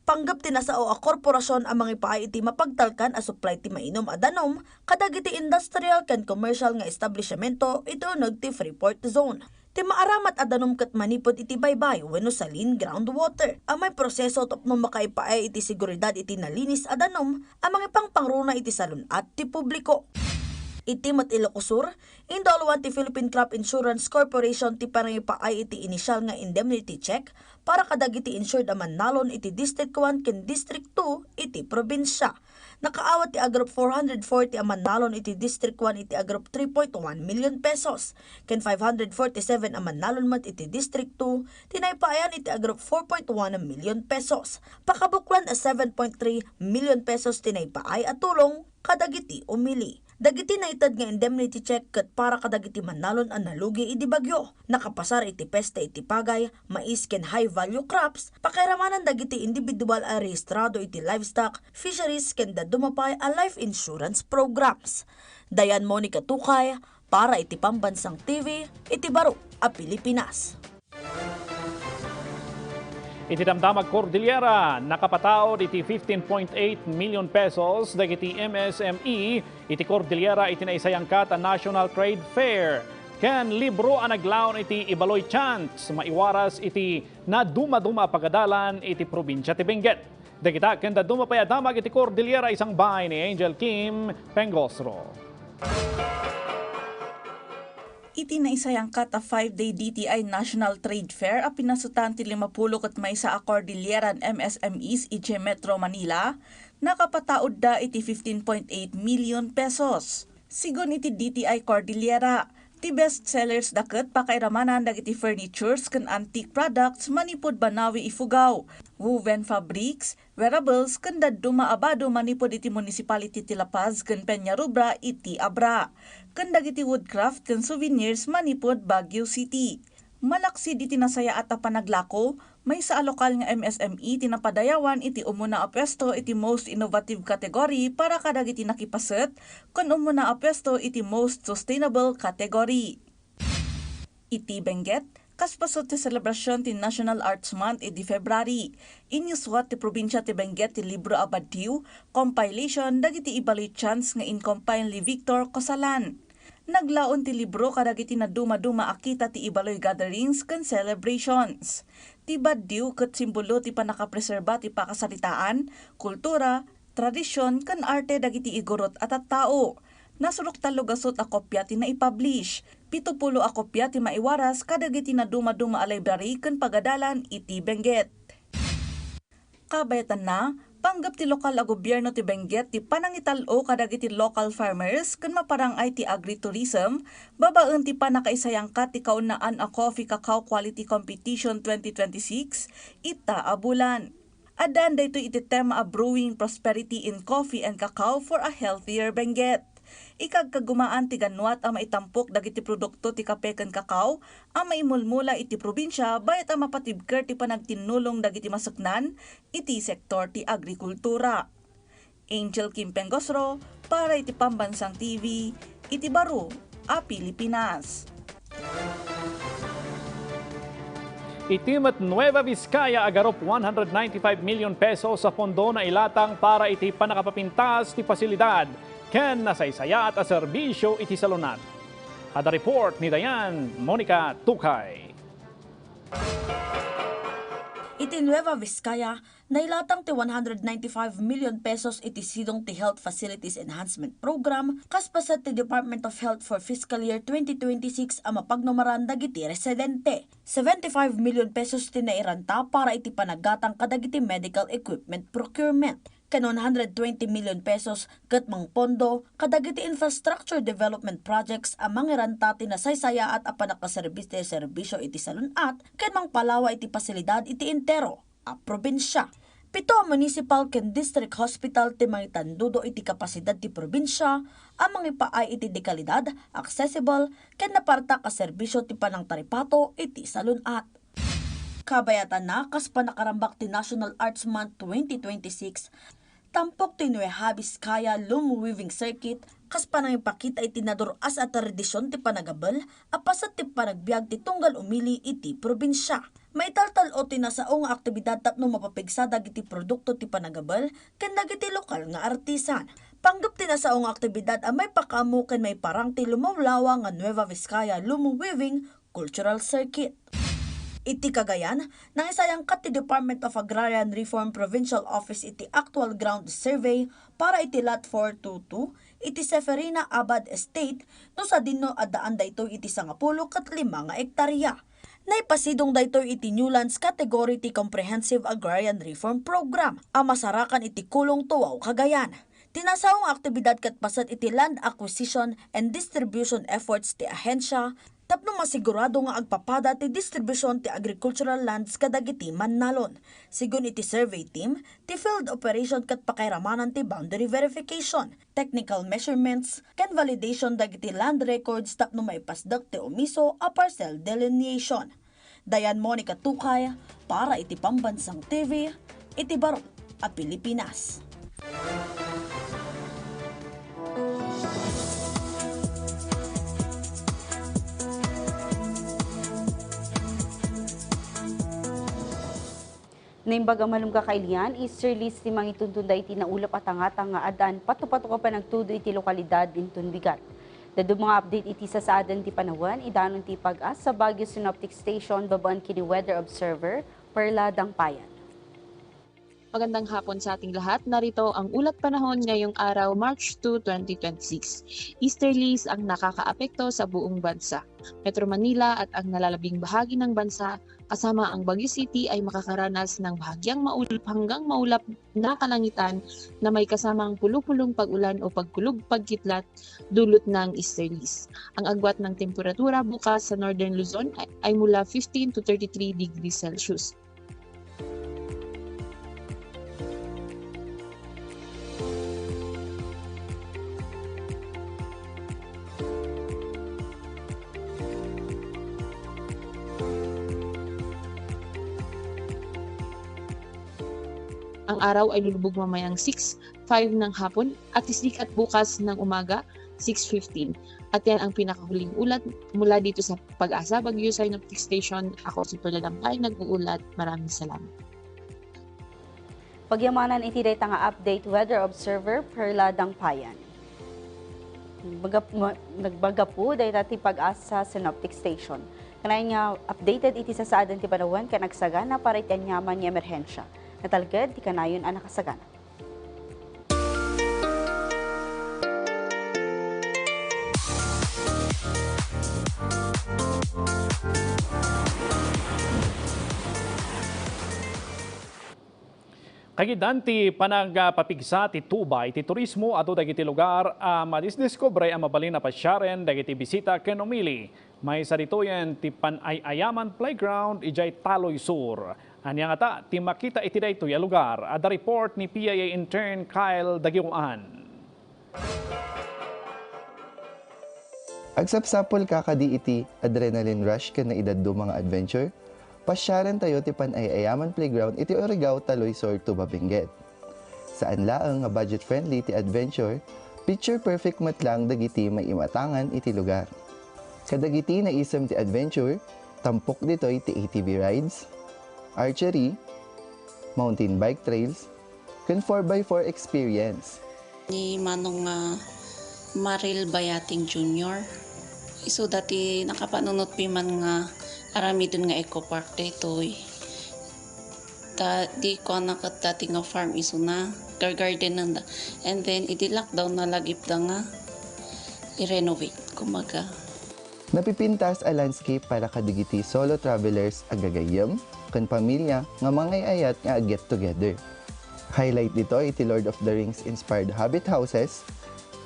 Panggep ti nasao a korporasyon a mangipaay iti mapagtalkan a supply ti mainum a danum kadagiti industrial ken commercial nga establishmento iti uneg ti Freeport Zone. Ti maaramat a danum ket manipud iti baybay wenno salin groundwater a maiproseso tapno makaipaay iti seguridad iti nalinis a danum a mangipangpangruna iti salun-at ti publiko. Iti met Ilocos Sur, indauluan ti Philippine Crop Insurance Corporation ti panangipaay iti initial nga indemnity check para kadagiti insured a mannalon iti District one ken District two iti probinsia. Nakaawat ti agrup four hundred forty a mannalon iti District one iti agrup three point one million pesos, ken five hundred forty-seven a mannalon met iti District two ti naipaayan iti agrup four point one million pesos. Pakabuklan a seven point three million pesos ti naipaay a tulong kadagiti umili. Dagiti naited nga indemnity check ket para kadagiti mannalon a nalugi idi bagyo, nakapasar iti peste iti pagay, mais ken high value crops, pakairamanan dagiti individual a rehistrado iti livestock, fisheries ken dadduma pay a life insurance programs. Dayan Monica Tukay para iti Pambansang T V iti baro a Pilipinas. Iti Damdamag Cordillera, nakapataud iti fifteen point eight million pesos dagiti M S M E iti Cordillera iti naisayangkat a National Trade Fair ken libro a naglaon iti Ibaloy Chants maiwaras iti nadumaduma a pagadalan iti probinsia ti Benguet. Dagita ken dadduma pay a damag iti Cordillera, isangbay ni Angel Kim Pengosro. Iti naisayangkat a five-day D T I National Trade Fair a pinasutan ti limapulo ket maysa a Cordilleran M S M Es idiay Metro Manila, nakapataudda iti fifteen point eight million pesos. Sigun iti D T I Cordillera, ti best sellers da ket pakairamanan dagiti furnitures ken antique products manipud Banawe, Ifugao, woven fabrics, wearables ken dadduma a bado manipud iti municipality ti La Paz ken Peñarobra iti Abra, ken dagiti woodcraft ken souvenirs manipud Baguio City. Malaksid iti nasayaat a panaglako, maysa a lokal nga M S M E ti napadayawan iti umuna a puesto iti most innovative category para kadagiti nakipaset, ken umuna a puesto iti most sustainable category. Iti Benguet, kas paset ti selebrasyon ti National Arts Month idi February, inyuswat ti probinsia ti Benguet ti libro a baddiw, compilation dagiti Ibaloy Chants nga incompile ni Victor Cosalan. Naglaon ti libro kadagiti nadumaduma a kita ti Ibaloy gatherings ken celebrations. Ti baddiw ket simbolo ti pannakapreserba ti pakasaritaan, kultura, tradision ken arte dagiti igurot a tattao. Nasurok tallo gasut a kopia ti naipublish. Pito pulo a kopia ti maiwaras kadagiti nadumaduma a library ken pagadalan iti Benguet. Kabayatanna, panggep ti lokal a gobierno ti Benguet ti panangital-o kadagiti local farmers ken maparang-ay ti agritourism babaen ti pannakaisayangkat ti kaunaan a Coffee Cacao Quality Competition twenty twenty-six ita a bulan. Addaan daytoy iti tema a Brewing Prosperity in Coffee and Cacao for a Healthier Benguet. Ikagkagumaan ti gannuat a maitampok dagiti produkto ti kape ken kakao a maimulmula iti probinsia bayat a mapatibker ti panagtinnulong dagiti maseknan iti sektor ti agrikultura. Angel Kim Pengosro para iti Pambansang T V iti baro a Pilipinas. Iti met Nueva Vizcaya, agarup one hundred ninety-five million pesos a pondo nailatang para iti pannakapapintas ti pasilidad ken nasaysayaat a serbisyo iti salun-at. Adda report ni Dayan Monica Tukay. Iti Nueva Vizcaya, nailatang ti one hundred ninety-five million pesos iti sidong ti Health Facilities Enhancement Program kas paset ti Department of Health for fiscal year twenty twenty-six a mapagnumaran dagiti residente. Seventy-five million pesos ti nairanta para iti panaggatang kadagiti medical equipment procurement, ken one hundred twenty million pesos ket mangpondo kadagiti infrastructure development projects a mangiranta ti nasaysayaat a pannakaserbis ti serbisyo iti salun-at ken mangpalawa iti pasilidad iti entero a probinsia. Pito a municipal ken district hospital ti mangitandudo iti kapasidad ti probinsia a mangipaay iti dekalidad, accessible, ken napartak a serbisyo ti panangtaripato iti salun-at. Kabayatanna, kas pannakarambak ti National Arts Month twenty twenty-six, tampok ti Nueva Vizcaya Loom Weaving Circuit kas panangipakita iti nadur-as a tradision ti panagabel a paset ti panagbiag ti tunggal umili iti probinsia. Maitaltal-o ti nasao nga aktibidad tapno mapapigsa dagiti produkto ti panagabel ken dagiti lokal nga artisan. Panggep ti nasao nga aktibidad a maipakaammo ken maiparang ti lumawlawa nga Nueva Vizcaya Loom Weaving Cultural Circuit. Iti Cagayan, nangisayangkat ti Department of Agrarian Reform Provincial Office iti actual ground survey para iti Lot four two two iti Seferina Abad Estate, no sadino addaan daytoy iti sangapulo ket lima nga ektarya. Naipasidong daytoy iti New Lands category ti Comprehensive Agrarian Reform Program a masarakan iti Kulong Tuaw, Cagayan. Ti nasao nga aktibidad ket paset iti land acquisition and distribution efforts ti ahensya tapno masigurado nga agpapada ti distribution ti agricultural lands kadagiti mannalon. Sigun iti survey team, ti field operation ket pakairamanan ti boundary verification, technical measurements, ken validation dagiti land records tapno maipasdek ti omiso a parcel delineation. Dayan Monica Tukay para iti Pambansang T V iti Barong a Pilipinas. Naimbag a malem, kakailian, Easterlies ti mangitunton daydi naulep a tangatang nga addaan patupatop a panagtudo iti lokalidad inton bigat. Dadduma nga update iti sasaaden ti panawen, idanon ti PAGASA Baguio Synoptic Station babaen ken ni weather observer Perla Dangpayan. Magandang hapon sa ating lahat. Narito ang ulat panahon ngayong araw, March two, twenty twenty-six. Easterlies ang nakakaapekto sa buong bansa. Metro Manila at ang nalalabing bahagi ng bansa, kasama ang Baguio City, ay makakaranas ng bahagyang maulap hanggang maulap na kalangitan na may kasamang pulupulong pag-ulan o pagkulog-pagkidlat dulot ng easterlies. Ang agwat ng temperatura bukas sa Northern Luzon ay, ay mula fifteen to thirty-three degrees Celsius. Ang araw ay lulubog mamayang six five ng hapon at sisikat bukas ng umaga, six fifteen. At yan ang pinakahuling ulat mula dito sa PAGASA Baguio Synoptic Station. Ako si Perla Dampay, nag-uulat. Maraming salamat. Pagyamanan iti dayta nga update, weather observer Perla Dangpayan. Bagap-, ma-, nagbagapu dayta ti PAGASA Synoptic Station. Kanayon nga updated iti sasaaden ti panawen ken agsagana para iti aniaman nga emerhensya. Natalged ti kanayon a nakasagana. Kagiddan ti panagpapigsa ti tuba iti turismo adu dagiti lugar a madisdiskubre a mabalin a pasiaren dagiti bisita ken umili. Maysa ditoyen ti Pan-ay-ayaman Playground idiay Taloy Sur. Ania ngata ti makita iti daytoy a lugar? Adda report ni P I A intern Kyle Dagiwaan. Agsapsapulka kadi iti adrenaline rush ken naidadduma nga adventure? Pasiarentayo ti Pan-ay-ayaman Playground iti Origaw, Taloy Sur, Tuba, Benguet. Saan laeng nga budget-friendly ti adventure, picture-perfect met lang dagiti maimatangan iti lugar. Kadagiti naisem ti adventure, tampok ditoy ti A T V rides, archery, mountain bike trails, ken four by four experience. Ni Manong nga Maril Bayating Junior. Isu dati nakapanunot piman nga aramiden nga eco park daytoy. Ta di ko anak ket dati nga farm isuna, gargardenenda. And then, idi lockdown, nalagipda nga i-renovate, kumaga. Napipintas a landscape para kadagiti solo travelers a gagayyem ken pamilya nga mangay-ayat nga ag-get together. Highlight ditoy iti Lord of the Rings inspired hobbit houses,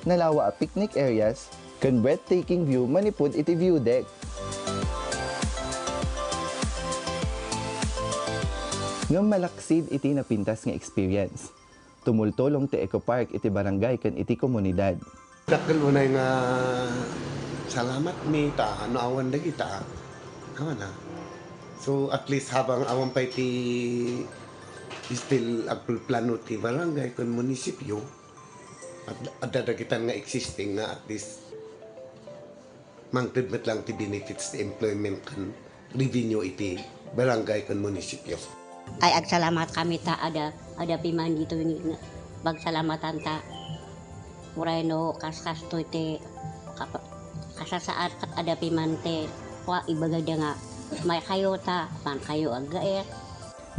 nalawa a picnic areas, ken breathtaking view manipud iti view deck. Ngem malaksid iti napintas nga experience. Tumultulong ti Eco Park iti barangay ken iti komunidad. Dakkel unay nga salamat mi ta no awan dagita, awan na. So, at least habang awan pay ti still agplano ti barangay ken munisipyo, at adda dagitan nga existing nga at least mangted met lang ti benefits ti employment ken revenue iti barangay ken munisipyo. Ay, agsalamakami ta adda, adda piman ditoy nga pagsalamatan ta. Uray no kas-, kastoy ti kap-, kasasaad ket adda piman ti Kua, ibagada nga, "May kayo ta, pan kayo aggaek."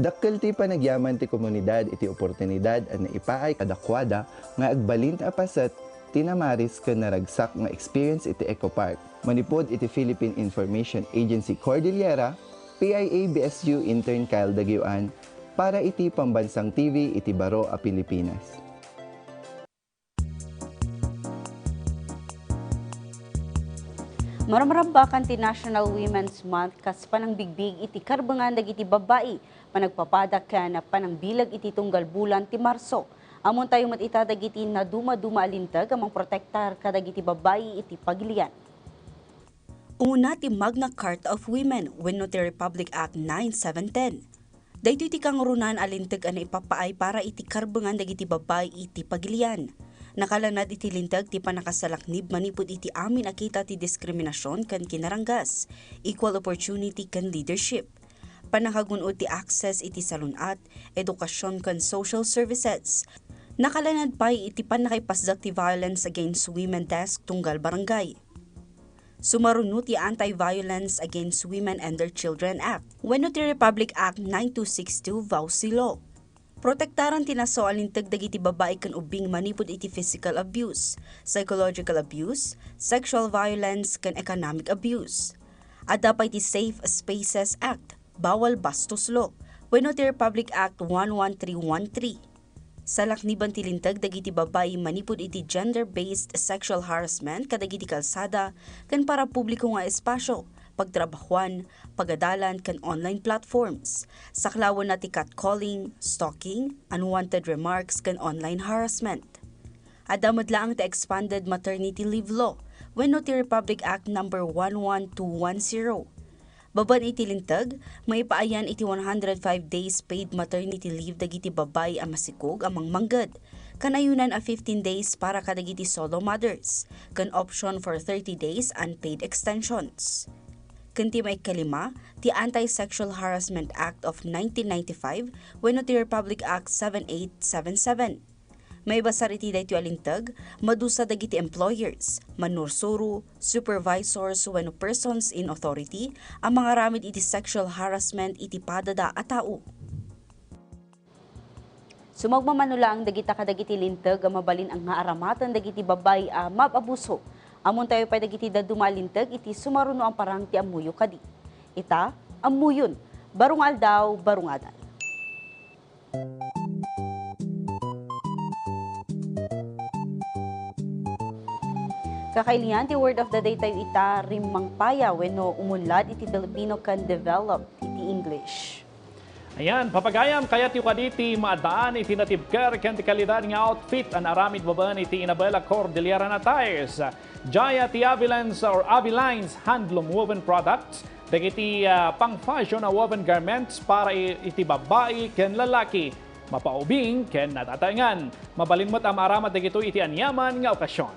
Dakkel ti panagyaman ti komunidad iti oportunidad a naipaay kadakuada nga agbalin a paset ti namaris ken naragsak nga experience iti Eco Park. Manipud iti Philippine Information Agency Cordillera, P I A B S U intern Kyle Daguioan para iti Pambansang T V iti baro a Pilipinas. Maramarambakan ti National Women's Month kas panangbigbig iti karbengan dagiti babbai, panagpapada ken panangbileg iti tunggal bulan ti Marso. Ammontayo met ita dagiti nadumaduma a linteg a mangprotektar kadagiti babbai iti pagilian. Umuna ti Magna Carta of Women wenno ti Republic Act nine seven ten. Daytoy ti kangrunaan a linteg a naipapaay para iti karbengan dagiti babbai iti pagilian. Nakalanad iti linteg ti pannakasalaknib manipud iti amin a kita ti diskriminasion ken kinaranggas, equal opportunity ken leadership. Pannakagun-od ti access iti salun-at, edukasion ken social services. Nakalanad pay iti pannakaipasdak ti Violence Against Women Desk tunggal barangay. Sumaruno ti Anti-Violence Against Women and Their Children Act wenno ti Republic Act nine two six two VAWC Law. Protektaran ti nasaoan a linteg dagiti babbai ken ubbing manipud iti physical abuse, psychological abuse, sexual violence, ken economic abuse. Adda pay ti Safe Spaces Act, Bawal Bastos Law, wenno ti Republic Act one one three one three. Salakniban ti linteg dagiti babbai manipud iti gender-based sexual harassment kadagiti kalsada ken parapubliko nga espasio, pagtrabahoan, pagadalan ken online platforms. Saklawenna ti catcalling, stalking, unwanted remarks ken online harassment. Adda met laeng ti Expanded Maternity Leave Law wenno ti Republic Act Number one one two one zero. Babaen iti linteg, maipaayan iti one hundred five days paid maternity leave dagiti babbai a masikog a mangmangged. Kanayonan a fifteen days para kadagiti solo mothers, ken option for thirty days unpaid extensions. Ken ti maikalima, ti Anti-Sexual Harassment Act of nineteen ninety-five wenno ti Republic Act seven eight seven seven. Maibasar iti daytoy a linteg, madusa dagiti employers, mannursuro, supervisors wenno persons in authority a mangaramid iti sexual harassment iti padada a tao. Sumagmamano laeng dagita kadagiti linteg a mabalin a nga aramaten dagiti babbai a maab-abuso. Ammontayo pay dagiti dadduma a linteg iti sumaruno a parang ti ammoyo kadi. Ita, ammoyon, baro nga aldaw, baro nga adal. Kakailian ti word of the day tayo ita, rimmangpaya wenno umunlad iti Filipino ken develop iti English. Ayan, papagayam, kayatyo kadi ti maaddaan iti natibker ken ti kalidad nga outfit a naaramid babaen iti Inabela Cordillera Attires. Diay ti Avilines or Avilines Handloom Woven Products, dagiti, ah, pang-fashion a woven garments para i-, iti babbai ken lalaki, mapaubing ken natataengan. Mabalin met a maaramat dagitoy iti aniaman nga okasion.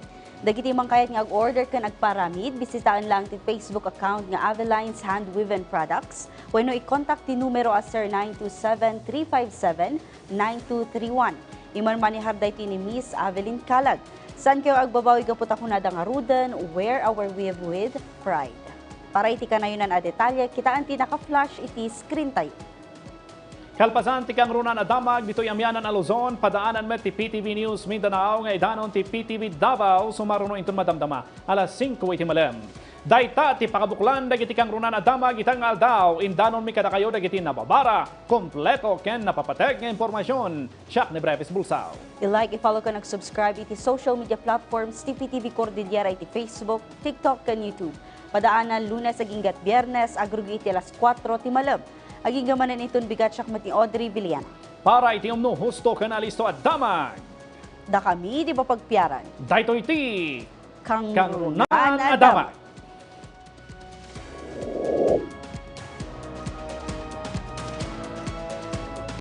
Dagiti mangkayat nga ag-order ken agparamid, bisitaen lang ti Facebook account nga Avelines Handwoven Products wenno i-contact ti numero a zero nine two seven three five seven nine two three one. Imanmanehar daytoy ni Miss Avelin Calag. Saankayo agbabawi gapu ta kunada ngaruden, wear our weave with pride. Para iti kanayonan a detalye, kitaen ti naka-flash iti screen tayo. Kalpasan ti kangrunaan a damag ditoy amianan a Luzon, padaanan met ti P T V News Mindanao nga idanon ti P T V Davao sumaruno inton madamdama alas singko iti malem. Dayta ti pakabuklan dagiti kangrunaan a damag ita nga aldaw. Indanonmi kadakayo dagiti nababara, kompleto ken napapateg nga impormasion. Siak ni Brevis Bulsao. I-like, i-follow ken ag-subscribe iti social media platforms ti P T V Cordillera iti Facebook, TikTok, ken YouTube. Padaanan Lunes agingga Biernes, agrugi iti alas kuatro ti malem. Agingga manen inton bigat, siak met ni Audrey Villena. Para iti umno, husto ken alisto a damag. Dakami di mapagpiaran. Daytoy ti Kangrunaan a Damag.